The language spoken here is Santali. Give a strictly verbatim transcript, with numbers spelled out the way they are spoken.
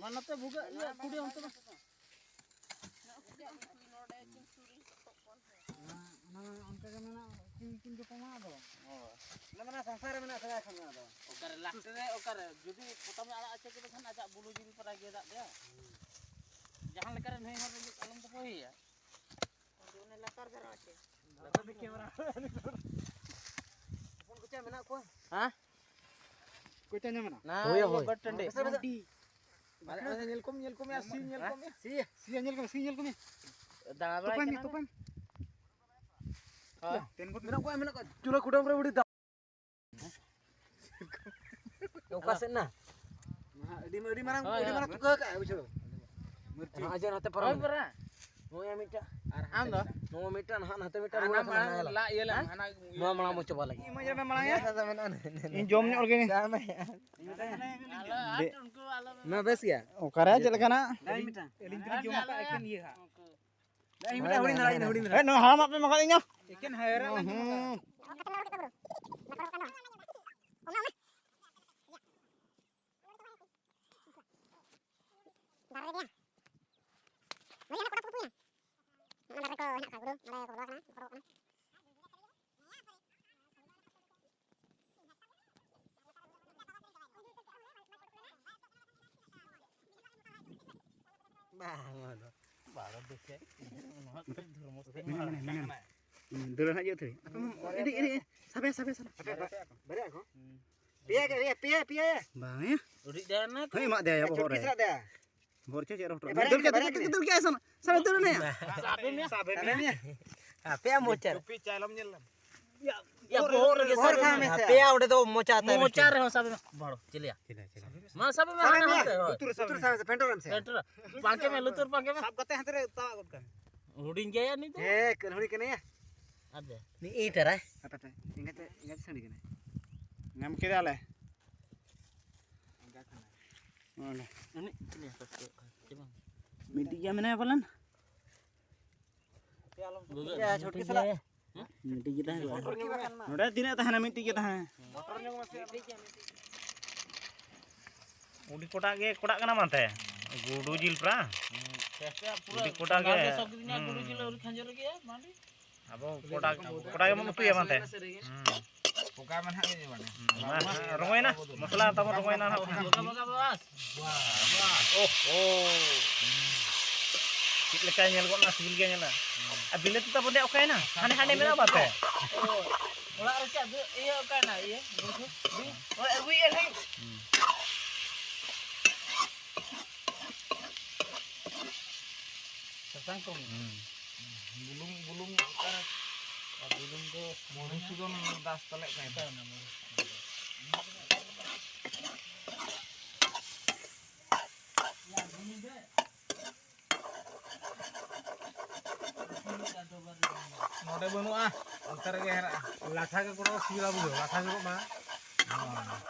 ᱟᱨ ᱱᱚᱛᱮ ᱵᱷᱩᱜᱟᱹᱜ ᱤᱭᱟᱹ ᱠᱩᱰᱤ ᱚᱱᱛᱮ ᱢᱟ᱾ ᱚᱱᱟ, ᱚᱱᱟ ᱚᱱᱠᱟ ᱜᱮ ᱢᱮᱱᱟᱜᱼᱟ, ᱠᱤᱱ, ᱠᱤᱱ ᱨᱚᱠᱚᱢᱟ ᱟᱫᱚ᱾ ᱦᱳᱭ᱾ ᱚᱱᱟ ᱢᱟ ᱥᱚᱝᱥᱟᱨ ᱨᱮ ᱢᱮᱱᱟᱜ ᱥᱮᱫᱟᱭ ᱠᱷᱚᱱ ᱜᱮ ᱟᱫᱚ᱾ ᱚᱠᱟᱨᱮ ᱞᱟᱥᱴ ᱨᱮ, ᱚᱠᱟᱨᱮ ᱡᱩᱫᱤ ᱯᱚᱛᱟᱢᱮ ᱟᱲᱟᱜ ᱦᱚᱪᱚ ᱠᱮᱫᱮ ᱠᱷᱟᱱ ᱟᱡᱟᱜ ᱵᱩᱞᱩ ᱡᱤᱞ ᱯᱟᱨᱟ ᱜᱮ ᱫᱟᱜ ᱫᱮᱭᱟ᱾ ᱡᱟᱦᱟᱸ ᱞᱮᱠᱟᱨᱮ ᱱᱟᱹᱭ ᱦᱚᱲ ᱨᱮᱸᱜᱮᱡ ᱟᱞᱚᱢ ᱫᱚᱦᱚᱭᱮᱭᱟ᱾ ᱟᱫᱚ ᱚᱱᱮ ᱞᱟᱛᱟᱨ ᱫᱷᱟᱨᱟ ᱦᱚᱪᱚ᱾ ᱦᱚᱯᱚᱱ ᱠᱚ ᱪᱮᱫ ᱢᱮᱱᱟᱜ ᱠᱚᱣᱟ? ᱦᱮᱸ? ᱠᱚᱭᱛᱟ ᱧᱟᱢ ᱮᱱᱟ? ᱱᱟ, ᱦᱳᱭ, ᱤᱭᱟᱹ ᱦᱳᱭ᱾ ᱵᱟᱴ ᱴᱟᱺᱰᱤ᱾ ᱵᱮᱥ, ᱵᱮᱥ᱾ ᱟᱨ ᱟᱨ ᱧᱮᱞ ᱠᱚᱢ, ᱧᱮᱞ ᱠᱚᱢ, ᱟᱨ ᱥᱤ ᱧᱮᱞ ᱠᱚᱢ᱾ ᱥᱤ, ᱥᱤ ᱧᱮᱞ ᱠᱚᱢ, ᱥᱤ ᱧᱮᱞ ᱠᱚᱢ᱾ ᱫᱟᱬᱟ ᱵᱟᱲᱟᱭ ᱛᱚᱯᱟᱭ ᱢᱮ, ᱠᱟᱱᱟ᱾ ᱛᱚᱯᱟᱭ ᱢᱮ᱾ ᱦᱳᱭ᱾ ᱛᱮᱱ ᱠᱚ ᱢᱮᱱᱟᱜ ᱠᱚᱣᱟ, ᱢᱮᱱᱟᱜ ᱠᱚᱣᱟ᱾ ᱪᱩᱞᱦᱟᱹ ᱠᱩᱰᱟᱹᱢ ᱨᱮ ᱩᱰᱤ ᱫᱟᱜ᱾ ᱚᱠᱟ ᱥᱮᱫ ᱱᱟ? ᱟᱹᱰᱤ, ᱟᱹᱰᱤ ᱢᱟᱨᱟᱝ, ᱦᱳᱭ, ᱟᱹᱰᱤ ᱦᱳᱭ᱾ ᱢᱟᱨᱟᱝ ᱛᱩᱠᱟᱹ ᱠᱟᱜᱼᱟ, ᱵᱩᱡᱷᱟᱹᱣ᱾ ᱢᱟᱹᱨᱪᱤ᱾ ᱟᱡ ᱡᱮ ᱱᱚᱛᱮ ᱯᱟᱨᱚᱢ ᱦᱳᱭ, ᱢᱮ᱾ ᱯᱟᱨᱟ᱾ ᱱᱚᱜᱼᱚᱭ ᱢᱤᱫᱴᱟᱝ᱾ ᱟᱨ ᱟᱢ ᱫᱚ? ᱱᱚᱜᱼᱚᱭ ᱢᱤᱫᱴᱟᱝ, ᱱᱟᱦᱟᱜ ᱱᱟᱛᱮ ᱢᱤᱫᱴᱟᱝ ᱦᱟᱱᱟ ᱨᱩᱣᱟᱹᱲ ᱠᱟᱱᱟ, ᱢᱟᱲᱟᱝ ᱦᱟᱱᱟ ᱧᱮᱞᱟᱢ᱾ ᱞᱟᱜ ᱤᱭᱟᱹ ᱞᱮᱢ, ᱦᱮᱸ? ᱦᱟᱱᱟ ᱱᱚᱣᱟ ᱢᱟᱲᱟᱝ ᱵᱚᱱ ᱪᱟᱵᱟ ᱞᱮᱜᱮ᱾ ᱤᱧ ᱢᱚᱡᱽ ᱨᱮ ᱢᱮᱱᱟᱭᱟ᱾ ᱤᱧ ᱡᱚᱢ ᱧᱚᱜ ᱨᱮᱜᱮ᱾ ᱟᱞᱚ, ᱟᱨ ᱩᱱᱠᱩ ᱟᱞᱚ ᱱᱚᱣᱟ ᱵᱮᱥ ᱜᱮᱭᱟ? ᱚᱠᱟᱨᱮ ᱪᱮᱫ ᱞᱮᱠᱟᱱᱟᱜ? ᱟᱹᱞᱤᱧ ᱢᱤᱫᱴᱟᱝ᱾ ᱟᱹᱞᱤᱧ ᱫᱚᱞᱤᱧ ᱡᱚᱢ ᱟᱠᱟᱫ ᱮᱠᱮᱱ ᱤᱭᱟᱹ ᱦᱟᱸᱜ᱾ ᱦᱩᱰᱤᱧ ᱫᱷᱟᱨᱟ, ᱦᱩᱰᱤᱧ ᱫᱷᱟᱨᱟ, ᱦᱩᱰᱤᱧ ᱫᱷᱟᱨᱟ᱾ ᱦᱮᱸ, ᱱᱚᱣᱟ ᱦᱟᱲᱟᱢᱟᱜ ᱯᱮ ᱮᱢᱟ ᱠᱟᱫ ᱞᱤᱧᱟ᱾ ᱮᱠᱮᱱ ᱦᱟᱭᱨᱟ ᱞᱟᱝ ᱡᱚᱢ ᱟᱠᱟᱫ᱾ ᱦᱩᱸ᱾ ᱫᱟᱨᱮ ᱨᱮ ᱜᱮᱭᱟ᱾ ᱢᱟᱱᱮ ᱦᱟᱱᱟ ᱠᱚᱲᱟ ᱠᱚ ᱛᱩᱭᱟ᱾ ᱚᱱᱟ ᱫᱟᱨᱮ ᱠᱚ ᱦᱮᱱᱟᱜ ᱠᱚᱣᱟ, ᱵᱩᱨᱩ, ᱱᱚᱰᱮ ᱠᱚ ᱵᱚᱞᱚ ᱠᱟᱱᱟ, ᱵᱚᱞᱚ ᱠᱟᱱᱟ᱾ ᱵᱟᱝ, ᱚᱱᱟ ᱫᱚ ᱵᱟᱨᱚ ᱫᱩᱥᱮ᱾ ᱢᱮᱱᱟ, ᱢᱮᱱᱟ, ᱢᱮᱱᱟ᱾ ᱫᱟᱹᱲ ᱱᱟᱦᱟᱜ ᱤᱭᱟᱹ ᱛᱷᱟᱹᱨᱤ᱾ ᱟᱯᱮ ᱢᱟ, ᱤᱫᱤ, ᱤᱫᱤ, ᱥᱟᱵᱮ, ᱥᱟᱵᱮ, ᱥᱟᱵᱮ᱾ ᱵᱟᱨᱭᱟ ᱠᱚ? ᱯᱮᱭᱟ ᱜᱮ, ᱯᱮᱭᱟ, ᱯᱮᱭᱟ, ᱯᱮᱭᱟ᱾ ᱵᱟᱝ ᱭᱟ᱾ ᱩᱨᱤᱡ ᱫᱟᱭᱟ ᱱᱟ ᱠᱚ᱾ ᱦᱮᱸ, ᱮᱢᱟᱜ ᱫᱮᱭᱟ ᱭᱟ ᱵᱚᱦᱚᱜ ᱨᱮ᱾ ᱪᱩᱴᱠᱤ ᱥᱟᱞᱟᱜ ᱫᱟᱭᱟ᱾ ᱵᱚᱦᱚᱜ ᱨᱮ ᱪᱮᱫ ᱨᱚᱦᱚᱲ ᱮ, ᱵᱟᱨᱭᱟ ᱫᱟᱹᱲ ᱜᱮ, ᱠᱮᱫ, ᱵᱟᱨᱭᱟ ᱫᱟᱹᱲ ᱠᱮᱫ᱾ ᱠᱮᱫ, ᱫᱟᱹᱲ ᱠᱮᱫ, ᱥᱟᱞᱟ, ᱥᱟᱞᱟ ᱫᱟᱹᱲ ᱱᱟᱭᱟ᱾ ᱥᱟᱵᱮ ᱢᱮᱭᱟ᱾ ᱥᱟᱵᱮ ᱢᱮᱭᱟ᱾ ᱟᱯᱮᱭᱟᱜ ᱢᱚᱪᱟ ᱨᱮ᱾ ᱴᱩᱯᱤ ᱪᱟᱭᱞᱚᱢ ᱧᱮᱞ ᱞᱮᱢ᱾ ᱭᱟ, ᱵᱚᱦᱚᱜ ᱨᱮᱜᱮ ᱵᱚᱦᱚᱜ ᱥᱟᱵᱮ ᱨᱮ ᱢᱮᱭᱟ᱾ ᱥᱟᱵᱮ ᱢᱮᱭᱟ᱾ ᱟᱯᱮᱭᱟᱜ ᱚᱸᱰᱮ ᱫᱚ ᱢᱚᱪᱟ ᱛᱟᱭ ᱢᱚᱪᱟ ᱢᱤᱫᱴᱮᱱ᱾ ᱨᱮᱦᱚᱸ ᱥᱟᱵᱮ ᱢᱮ᱾ ᱵᱟᱲᱚ, ᱪᱮᱞᱮᱭᱟ᱾ ᱪᱮᱞᱮ, ᱪᱮᱞᱮ᱾ ᱢᱟ ᱥᱟᱵᱮ ᱢᱮ, ᱥᱟᱵᱮ ᱦᱟᱱᱟ ᱢᱮᱭᱟ᱾ ᱦᱟᱱᱛᱮ, ᱦᱳᱭ᱾ ᱞᱩᱛᱩᱨ ᱨᱮ ᱥᱟᱵᱮ ᱢᱮ᱾ ᱞᱩᱛᱩᱨ ᱨᱮ ᱥᱟᱵᱮ ᱢᱮ᱾ ᱯᱮᱱᱴᱚᱞ ᱮᱢ ᱥᱮ᱾ ᱯᱮᱱᱴᱚᱞ᱾ ᱯᱟᱸᱠᱮ ᱢᱮ, ᱞᱩᱛᱩᱨ ᱯᱟᱸᱠᱮ ᱢᱮ᱾ ᱥᱟᱵ ᱠᱟᱛᱮ ᱦᱟᱱᱛᱮ ᱨᱮ ᱛᱟᱣᱟᱜ ᱜᱚᱫ ᱠᱟᱜ ᱢᱮ᱾ ᱦᱩᱰᱤᱧ ᱜᱮᱭᱟ ᱱᱤᱛ ᱫᱚ᱾ ᱦᱮᱸ, ᱠᱟᱹᱱᱦᱩᱲᱤ ᱠᱟᱱᱟᱭᱟ᱾ ᱟᱫᱮ᱾ ᱱᱤ ᱤᱧ ᱛᱟᱨᱟᱭ᱾ ᱦᱟᱯᱮ, ᱦᱟᱯᱮ, ᱮᱸᱜᱟᱛ ᱛᱮ, ᱮᱸᱜᱟᱛ ᱥᱟᱺᱰᱤ ᱠᱟᱱᱟᱭ᱾ ᱧᱟᱢ ᱠᱮᱫᱮᱭᱟᱞᱮ᱾ ᱮᱸᱜᱟᱛ ᱠᱟᱱᱟᱭ᱾ ᱚᱸᱰᱮ᱾ ᱩᱱᱤ ᱪᱤᱞᱤ ᱦᱟᱛᱟᱣ ᱠᱮᱫ ᱠᱚᱣᱟ? ᱪᱮ ᱵᱟᱝ? ᱢᱤᱫᱴᱤᱡ ᱜᱮ ᱢᱮᱱᱟᱭᱟ ᱯᱟᱞᱮᱱ᱾ ᱵᱩᱡᱷᱟᱹᱣ᱾ ᱭᱟ, ᱪᱷᱚᱴᱠᱤ ᱥᱟᱞᱟᱜ᱾ ᱢᱤᱫᱴᱤᱡ ᱜᱮ ᱛᱟᱦᱮᱸ ᱠᱚᱜᱼᱟ᱾ ᱱᱚᱰᱮ ᱛᱤᱱᱟᱹᱜ ᱛᱟᱦᱮᱱᱟ? ᱢᱤᱫᱴᱤᱡ ᱜᱮ ᱛᱟᱦᱮᱱᱟ᱾ ᱩᱰᱤ ᱠᱚᱴᱟ ᱜᱮ ᱠᱚᱴᱟᱜ ᱠᱟᱱᱟ ᱢᱟᱱᱛᱮ᱾ ᱜᱩᱰᱩ ᱡᱤᱞ ᱯᱨᱟ᱾ ᱯᱩᱨᱟᱹ ᱩᱰᱤ ᱠᱚᱴᱟ ᱜᱮ᱾ ᱥᱚᱠ ᱜᱮ ᱧᱟᱢ, ᱜᱩᱰᱩ ᱡᱤᱞ ᱟᱹᱣᱨᱤ ᱠᱷᱟᱸᱡᱚ ᱨᱮᱜᱮ, ᱢᱟᱹᱰᱤ᱾ ᱟᱵᱚ ᱠᱚᱴᱟ, ᱠᱚᱴᱟ ᱜᱮᱵᱚᱱ ᱩᱛᱩᱭᱟ ᱢᱟᱱᱛᱮ᱾ ᱦᱩᱸ᱾ ᱯᱚᱠᱟ ᱢᱟ ᱱᱟᱦᱟᱜ ᱜᱮ ᱵᱟᱝ᱾ ᱦᱩᱸ, ᱢᱟ, ᱨᱚᱝᱜᱚᱭᱮᱱᱟ᱾ ᱢᱚᱥᱞᱟ ᱛᱟᱵᱚᱱ ᱨᱚᱝᱜᱚᱭᱮᱱᱟ ᱱᱟᱦᱟᱜ᱾ ᱵᱟᱜᱟ, ᱵᱟᱜᱟ, ᱵᱟᱥ᱾ ᱳᱦ, ᱳᱦ᱾ ᱪᱮᱫ ᱞᱮᱠᱟ ᱧᱮᱞ ᱜᱚᱫ ᱱᱟ, ᱥᱤᱵᱤᱞ ᱜᱮ ᱧᱮᱞᱟ᱾ ᱟᱨ ᱵᱤᱞᱟᱹᱛᱤ ᱛᱟᱵᱚᱱ ᱫᱚ ᱚᱠᱟᱭᱮᱱᱟ? ᱦᱟᱸᱰᱮ, ᱦᱟᱸᱰᱮ ᱢᱮᱱᱟᱜᱼᱟ ᱵᱟᱯᱮ? ᱚᱲᱟᱜ ᱨᱮ ᱪᱮᱫ ᱤᱭᱟᱹ ᱚᱠᱟᱭᱮᱱᱟ? ᱤᱭᱟᱹ, ᱵᱩᱥᱩᱵ? ᱚᱲᱟᱜ ᱟᱹᱜᱩᱭᱮᱫᱼᱟ ᱞᱤᱧ᱾ ᱦᱩᱸ᱾ ᱥᱟᱥᱟᱝ ᱠᱚ ᱢᱮ᱾ ᱦᱩᱸ᱾ ᱵᱩᱞᱩᱝ, ᱵᱩᱞᱩᱝ ᱚᱠᱟᱨᱮ? ᱟᱨ ᱵᱩᱞᱩᱝ ᱫᱚ ᱢᱚᱫᱷᱩᱥᱩᱫᱚᱱ ᱫᱟᱥ ᱛᱟᱞᱮ ᱠᱟᱱ᱾ ᱱᱚᱰᱮ ᱵᱟᱹᱱᱩᱜᱼᱟ, ᱚᱱᱛᱮ ᱨᱮᱜᱮ ᱦᱮᱱᱟᱜᱼᱟ᱾ ᱞᱟᱴᱷᱟ ᱜᱮ ᱠᱚᱨᱟᱣ ᱥᱤᱵᱤᱞᱟ ᱵᱩᱡᱷᱟᱹᱣ, ᱞᱟᱴᱷᱟ ᱧᱚᱜᱚᱜ ᱢᱟ᱾